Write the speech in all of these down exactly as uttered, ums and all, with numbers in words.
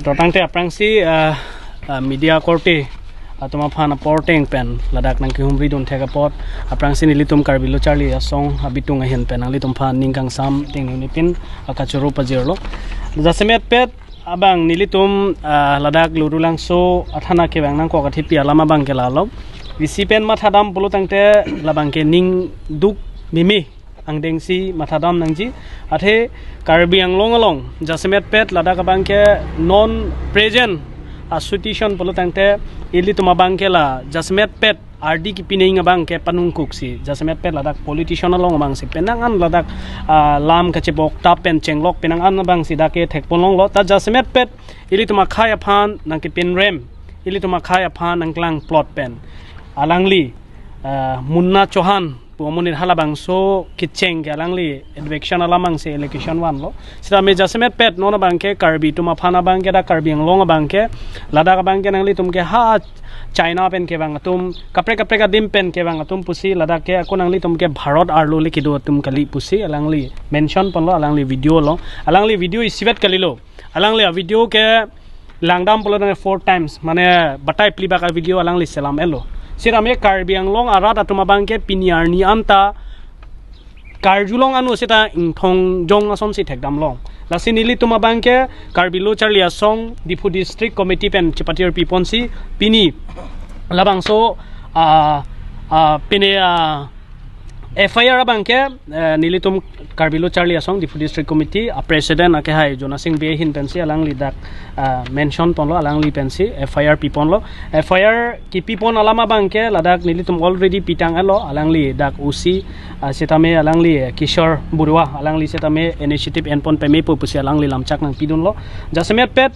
To tangte aphrangsi, ah, ah, media korte atum aphan aporteng pen ladak nangkehumri dun thek apot, aphrangsi nelitum Karbi Lo Charli Asong abitung ahin pen nanglitum aphan ning kangsam tengnipin akachoro pajirlo. Jasemet pet abang nelitum, ah, ladak Lurulangso athana kevang nangkok athipi alam abang ke lalo. Isi pen mathadam pulo tangte labang ke ning duk mimi angdengsi mathadam nangji. Athe Karbi Anglong along jasemet pet ladak abang ke non present a situation pulo tangte ilitum abang ke la jasemet pet ardi kipi neng abang ke panungkuksi jasemet pet ladak politician along abangsi penang an ladak, ah, lam kachebok tap pen chenglok penang an abangsi dak ke thekpon longlo. Ta jasemet pet ilitum akhei aphan nangkepinrem, ilitum akhei aphan nangklang plot pen alangli, ah, Munna Chauhan pu amonit halabangso kecheng ke alangli eviction alam angse allegation vanlo. Sitame jasemet pet non abang ke Karbi atum aphan abang ke dak Karbi Anglong abang ke ladak abang ke nanglitum ke ha China pen kevang atum, kaprek kaprek adim pen kevang atum pusi ladak ke ako nanglitum ke Bharat arlo le kedo atum kali pusi alangli mention ponlo alangli video along. Alangli video isivet kalilo. Alangli a video ke langdam pulo tangte four times, mane batai phli bak a video alangli selam elo. Sitame Karbi Anglong arat atum abang ke pini arni anta karjulong anu seta ingthong jong asonsi thekdam long. Lasi nelitum abang ke Karbi Lo Charli Asong Diphu District Committee pen chepati arpi ponsi pini labangso, ah, ah, pini, ah, F I R abang ke, eh, nelitum Karbi Lo Charli Asong Diphu District Committee a President akehai Jona Sing Bey ahin pensi alangli dak, ah, mention ponlo, alangli pensi F I R pi ponlo. F I R kipi pon alam abang ke ladak nelitum already pitang elo, alangli dak O C, ah, sitame alangli, eh, Kishore Barua alangli sitame initiative en pon pemepo pusi alangli lamchak nangpi dunlo. Jasemet pet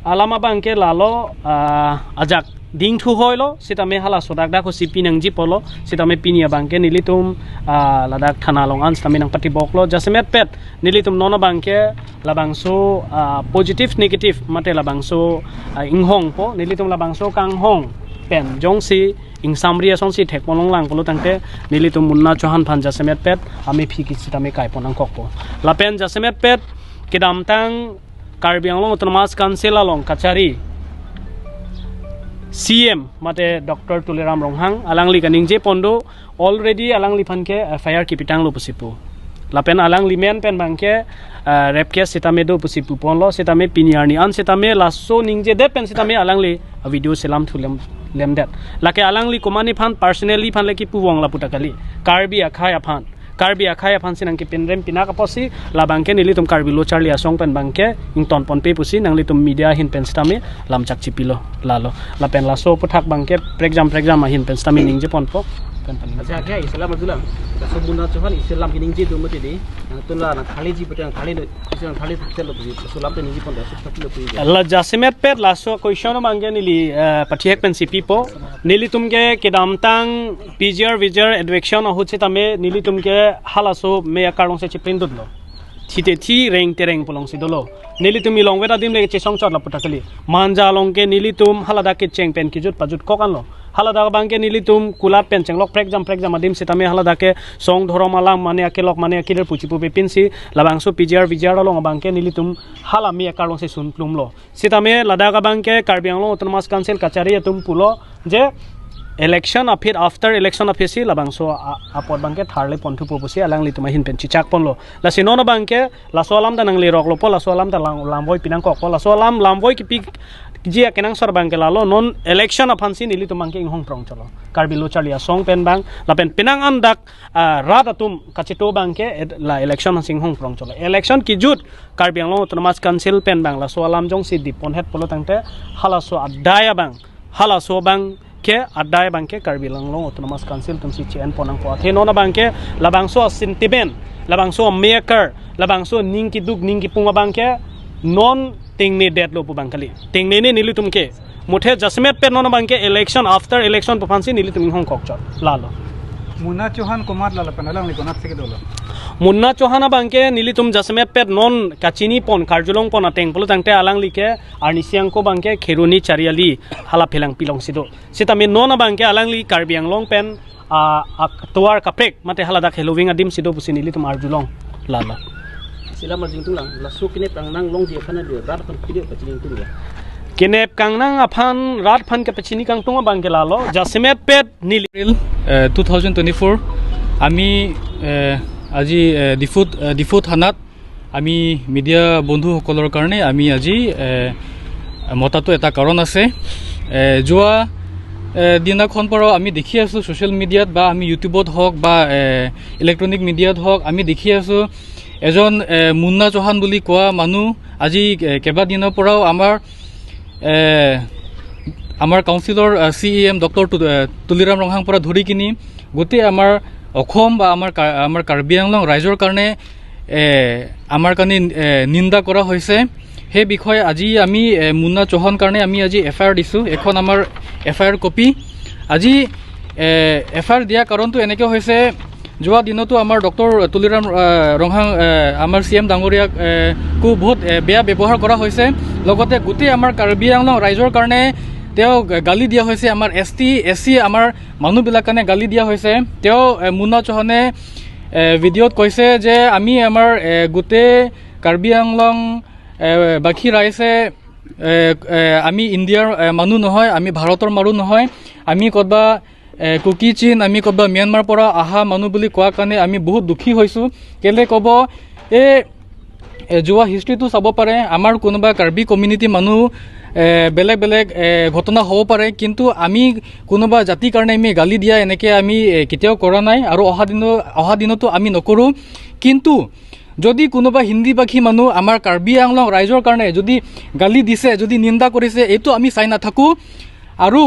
alam abang ke lalo, ah, ajak dingthu hoilo, sitame hala sodak dak ho sipi nangji pulo, sitame pini abang ke nelitum, ah, ladak thana along an sitame nangpatiboklo. Jasemet pet nelitum non abang ke labangso, ah, positive negative mate labangso, ah, inghong po, nelitum labangso kanghong pen jongsi ingsamri asonsi thekpon longlang pulo tangte nelitum Munna Chauhan aphan jasemet pet amephi ke sitame kaipon nangkokpo. Lapen jasemet pet kedamtang Karbi Anglong Autonomous Council along kachari C M mate Doctor Tuliram Ronghang alangli kaningje pon do already alangliphan ke F I R kipitanglo pusi pu. Lapen alangli men pen abang ke, eh, rape case sitame do pusi pu ponlo, sitame pini arni an sitame laso ningjedet pen sitame alangli a video selam thu lem, lemdet. Lake alangli komatne aphan personally aphan le kipu vong lapu ta kali. Karbi akhei aphan. Karbi akhei aphan si nangkepinrem pinak apotsi labang ke nelitum Karbi Lo Charli Asong pen abang ke ington ponpe pusi nanglitum media ahin pen sitame lamchak chipilo lalo. Lapen laso aputhak abang ke prekjam prekjam ahin pen sitame ningje ponpo. Pen pen. Acha, akhei, selam adulam. Laso Munna Chauhan isi alam keningje do mati di. Nangtum la nangkharliji pute nangkharli, isi nangkharli selo puji. Laso alam te ningje pon laso thapilo puji. La jasemet pet laso question abang ke neli, eh, pathihek pensi pipo. Nelitum ke kedamtang P G R V G R eviction ahut sitame nelitum ke halaso me akarlong si chiprindunlo. Thi te thi, reng te reng pu alongsi dolo. Nelitum ilongvet adim le chesong chot lapu ta kali. Manja along ke nelitum haladak kecheng pen kejut pajut kok anlo. Haladak abang ke nelitum kulat pen chenglok prekjam prekjam adim sitame haladak ke song dhorom alam mane akelok mane akelir pu chipu pepinsi labangso P G R V G R along abang ke nelitum hala me akarlong si sunplumlo. Sitame ladak abang ke Karbi Anglong Autonomous Council kachari atum pulo je Election aphi, after election aphi si labangso a-, apot abangke tharle ponthupo pusi alanglitum ahin pen chichak ponlo. Lasi non abangke laso alam ta nanglerok lopo, laso alam ta lang-, lamvoi pinangkokpo, laso alam lamvoi kipiji akenangsot abangke lalo, non election aphan si nelitum abangke inghong prong cholo. Karbi Lo Charli Asong pen abang, lapen penang an dak, ah, rat atum kachito abangke et-, la election aphan si inghong prong cholo. Election kijut Karbi Anglong Autonomous Council pen abang laso alam jongsi dipon het pulo tangte halaso adai abang, halaso abangke adai abangke Karbi Anglong Autonomous Council atum si chi-en pon nangpo. Athe non abangke labangso sentiment, labangso maker, labangso ning kiduk ning kipung abangke non tengnedetlo pu abang kali. Tengnene nelitum ke. Muthe jasemet pen non abangke election, after election pu aphan si nelitum inghong kokchot. Lalo. Munna Chauhan komat lalo pen alangli konat si kedolo? Munna Chauhan abangke nelitum jasemet pen non kachini pon, karjulong pon ateng pulo tangte alangli ke arnisi ako abangke Kheroni Chariali hala Phelangpi along si do. Sitame non abangke alangli Karbi Anglong pen, ah, ak-, tovar kaprek mate haladak heloving adim si do pusi nelitum arjulong. Lalo. Sila marjing tulang, laso kenep kangnang longji aphan adu, rat aphan pideo pachini tung ya. Kenep kangnang aphan rat aphan kepachini kangtung abangke lalo, jasemet pen neli April, eh, two thousand twenty-four, আমি, eh, আজি, eh, ডিফুত, eh, ডিফু থানাত আমি মিডিয়া বন্ধুসকলৰ কাৰণে আমি আজি, eh, মতাটো এটা কাৰণ আছে। Eh, যোৱা, eh, দিনাখন পৰা আমি দেখি আছোঁ ছ'চিয়েল মিডিয়াত বা আমি YouTubeত হওক বা, eh, ইলেক্ট্ৰনিক মিডিয়াত হওক, আমি দেখি আছোঁ এজন, eh, মুন্না চৌহান বুলি কোৱা মানুহ আজি, eh, কেইবাদিনৰ পৰাও আমাৰ, eh, আমাৰ কাউন্সিলৰ, eh, চি ই এম ডক্টৰ তু-, eh, তুলিৰাম ৰংহাং পৰা ধৰি কিনি গোটেই আমাৰ অসম বা আমাৰ কা-, আমাৰ কাৰ্বি আংলং ৰাইজৰ কাৰণে, eh, আমাৰ কাৰণে, eh, নিন্দা কৰা হৈছে। সেই বিষয়ে আজি আমি, eh, মুন্না চৌহান কাৰণে আমি আজি এফ আই আৰ দিছোঁ, এখন আমাৰ এফ আই আৰ কপি। আজি, eh, এফ আই আৰ দিয়া কাৰণটো এনেকৈ হৈছে, যোৱা দিনতো আমাৰ ডক্টৰ তুলিৰাম, eh, ৰংহাং, eh, আমাৰ চি ই এম ডাঙৰীয়াক, eh, কো বহুত, eh, বেয়া ব্যৱহাৰ কৰা হৈছে। লগতে গোটেই আমাৰ কাৰ্বি আংলং ৰাইজৰ কাৰণে তেওঁ গালি দিয়া হৈছে, আমাৰ এছ টি, এছ চি, আমাৰ মানুহবিলাক কাৰণে গালি দিয়া হৈছে। তেওঁ, eh, মুন্না চৌহানে, eh, ভিডিঅ'ত কৈছে যে আমি আমাৰ, eh, গোটেই কাৰ্বি আংলং, eh, বাসী ৰাইজে, eh, eh, আমি ইণ্ডিয়াৰ, eh, মানুহ নহয়, আমি ভাৰতৰ মানুহ নহয়, আমি ক'ৰবাত, eh, কুকি চীন, আমি ক'ৰবাত ম্যানমাৰ পৰা অহা মানুহ বুলি কোৱা কাৰণে আমি বহুত দুখী হৈছোঁ। কেলে ক'ব, এই, eh, যোৱা হিষ্ট্ৰীটো চাব পাৰে, আমাৰ কোনোবা কাৰ্বি কমিউনিটি মানুহ, eh, বেলেগ বেলেগ, eh, ঘটনা হ'ব পাৰে, কিন্তু আমি কোনোবা জাতিৰ কাৰণে আমি গালি দিয়া এনেকৈ আমি, eh, কেতিয়াও কৰা নাই আৰু অহা দিনৰ, অহা দিনতো আমি নকৰোঁ। কিন্তু যদি কোনোবা হিন্দী ভাষী মানুহ আমাৰ কাৰ্বি আংলং ৰাইজৰ কাৰণে যদি গালি দিছে, যদি নিন্দা কৰিছে, এইটো আমি চাই নাথাকোঁ। আৰু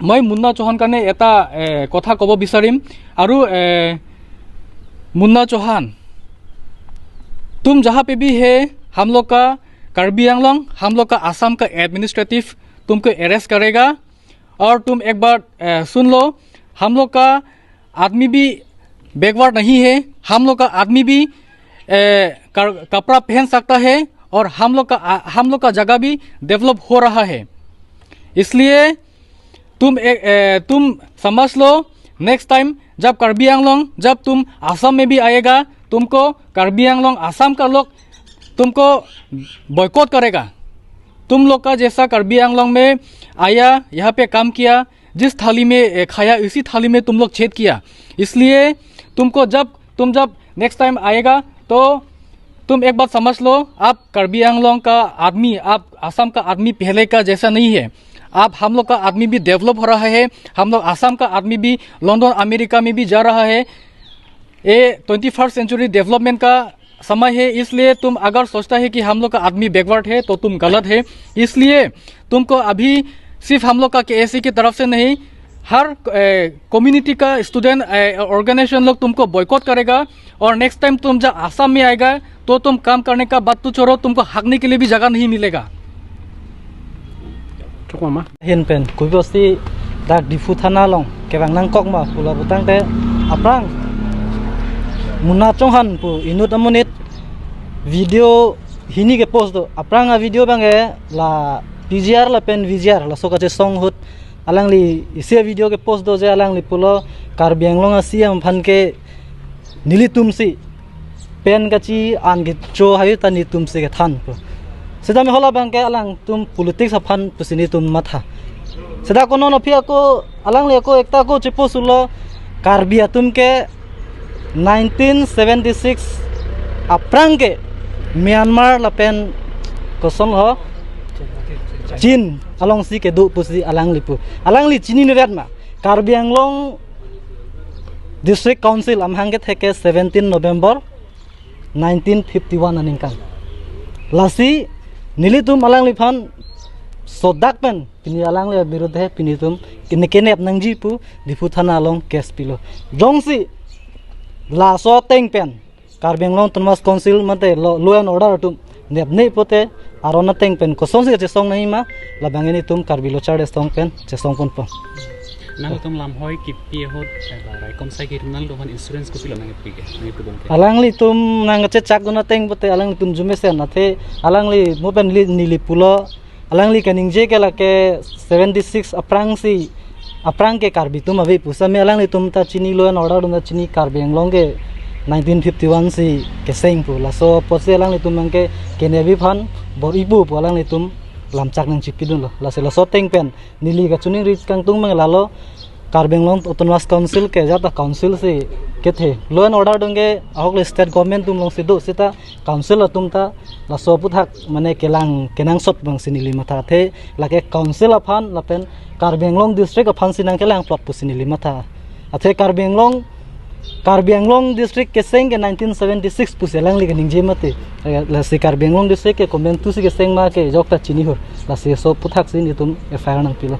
মই মুন্না চৌহান কাৰণে এটা, eh, কথা ক'ব বিচাৰিম। আৰু, eh, মুন্না চৌহান, तुम जहाँ पे भी है, हम लोग का कार्बी आंगलोंग, हम लोग का आसाम का एडमिनिस्ट्रेटिव तुमको अरेस्ट करेगा। और तुम एक बार, eh, सुन लो, हम लोग का आदमी भी बैकवर्ड नहीं है, हम लोग का आदमी भी, ए, कर-, कपड़ा पहन सकता है और हम लोग का, आ, हम लोग का जगह भी डेवलप हो रहा है। इसलिए तुम ए-, ए, तुम समझ लो, नेक्स्ट टाइम जब कार्बी आंगलोंग, जब तुम आसाम में भी आएगा, तुमको कार्बी आंगलोंग आसाम का लोग तुमको बॉयकॉट करेगा। तुम लोग का जैसा कार्बी आंगलोंग में आया, यहाँ पे काम किया, जिस थाली में, ए, खाया, इसी थाली में तुम लोग छेद किया। इसलिए तुमको जब, तुम जब नेक्स्ट टाइम आएगा, तो तुम एक बात समझ लो, आप कार्बी आंगलोंग का आदमी, आप आसाम का आदमी पहले का जैसा नहीं है। आप, हम लोग का आदमी भी डेवलप हो रहा है, हम लोग आसाम का आदमी भी लंदन, अमेरिका में भी जा रहा है। ये ट्वेंटी फर्स्ट सेंचुरी डेवलपमेंट का समय है, इसलिए तुम अगर सोचता है कि हम लोग का आदमी बैकवर्ड है, तो तुम गलत है। इसलिए तुमको अभी सिर्फ हम लोग का केएसी की तरफ से नहीं, हर, ए, कम्युनिटी का स्टूडेंट, ए, ऑर्गेनाइजेशन लोग तुमको बॉयकॉट करेगा। और नेक्स्ट टाइम तुम जब आसाम में आएगा, तो तुम काम करने का बात तो छोड़ो, तुमको हगने के लिए भी जगह नहीं मिलेगा। Chok mama. Ahin pen, kopi pusi dak Diphu thana along kevang nangkok ma pu lapu tangte, aphrang Munna Chauhan pu inut amonit video hini ke post do. Aphrang a video abangke la P G R lapen V G R laso kachesong ahut alangli isi a video ke post do je alangli pulo Karbi Anglong a C M aphan ke nelitum si pen kachi-an kecho hayu ta netum si kethan pu. Sitame hala abangke alangtum politics aphan pusi netum matha. Seta konon aphi ako, alangli ako ekta ako chepo sulo, Karbi atum ke nineteen seventy-six aphrang ke Myanmar lapen koson ho, Chin alongsi kedo pusi alangli pu. Alangli chini nirat ma, Karbi Anglong District Council amahang kethek ke seventeen November nineteen fifty-one aningkan. Lasi nelitum alangliphan sodak pen pini alangli abirudhe pinitum kene kenep nangji pu Diphu thana along case pilo. Jongsi laso ateng pen Karbi Anglong Autonomous Council mate lo-, law and order atum nepne pote aron ateng pen kosonsi chesong nangji ma, labang nelitum Karbi Lo Charli Asong pen chesong ponpo. Nangtum lamhoi kipi ahut, eh, raikom sai kirim nangtum aphan insurance kopilo nangkepi ke, nangkepi bom ke? Alanglitum nangkachechak dun ateng pote alanglitum jumesen athe alangli mo pen li, neli pulo, alangli kaningje ke lake seventy-six aphrangsi, aphrang ke Karbi atum ave pu same alanglitum ta chini, law and order atum ta chini, Karbi Anglong ke nineteen fifty-one si keseng pu. Laso apotsi alanglitum nangke kenevi aphan bor-ipo pu alanglitum lamchak nangchipidunlo. Lasi laso ateng pen neli kachiningri kangtung mang lalo, Karbi Anglong Autonomous Council ke jata council si kethe. Law and order atum ke ahok le state government atum alongsi do, seta council atum ta laso aphuthak mane kelang kenangsot abangsi neli matha athe, lake council aphan lapen Karbi Anglong District aphansi nangkelang plot pusi neli matha. Athe Karbi Anglong, Karbi Anglong District keseng ke nineteen seventy-six pusi alangli kaningje mate. Eh, lasi Karbi Anglong District ke komantusi keseng ma ke jokta chini hur. Lasi laso aphuthak si nelitum F I R nangpilo.